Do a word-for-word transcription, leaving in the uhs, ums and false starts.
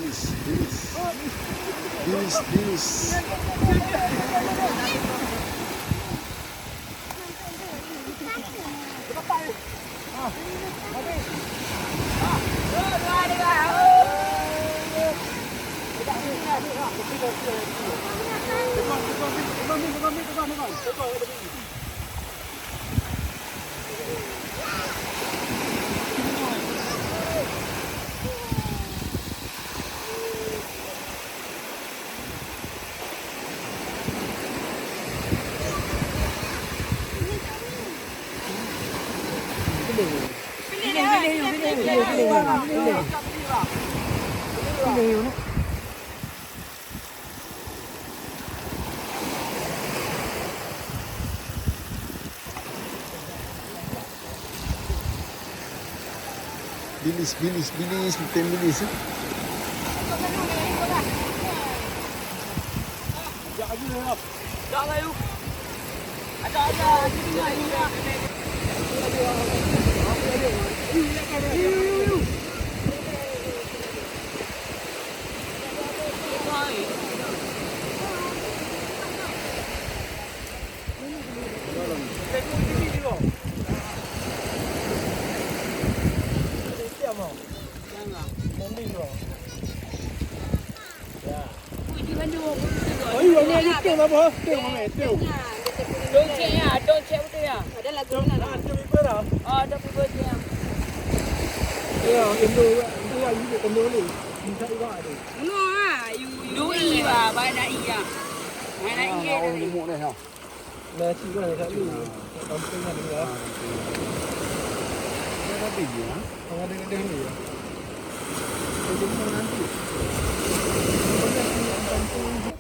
Bilis, bilis. Bilis, bilis. Bilis, bilis, bilis, bukan bilis, eh. Oh, iya, ni ada tem apa? Tem apa? Tem. Dong cek ya, dong cek betul ya. Ada lagu mana? Ah, tem ibu dah. Ah, ada ibu tu ya. Ya, Indo, Indo lagi dia Indo ni. Minta ibu ada. Mana ah? You, you. Doi ba, ba dai ya. Mana iya dai. Gemuk deh, ha. Nah, cik kan kat ni. Kat kampung kan dia. Ah, kampung. Dia dah habis dia, ha? Orang ada kedai ni ya. Dia gemuk nanti. Dia dah punya kampung.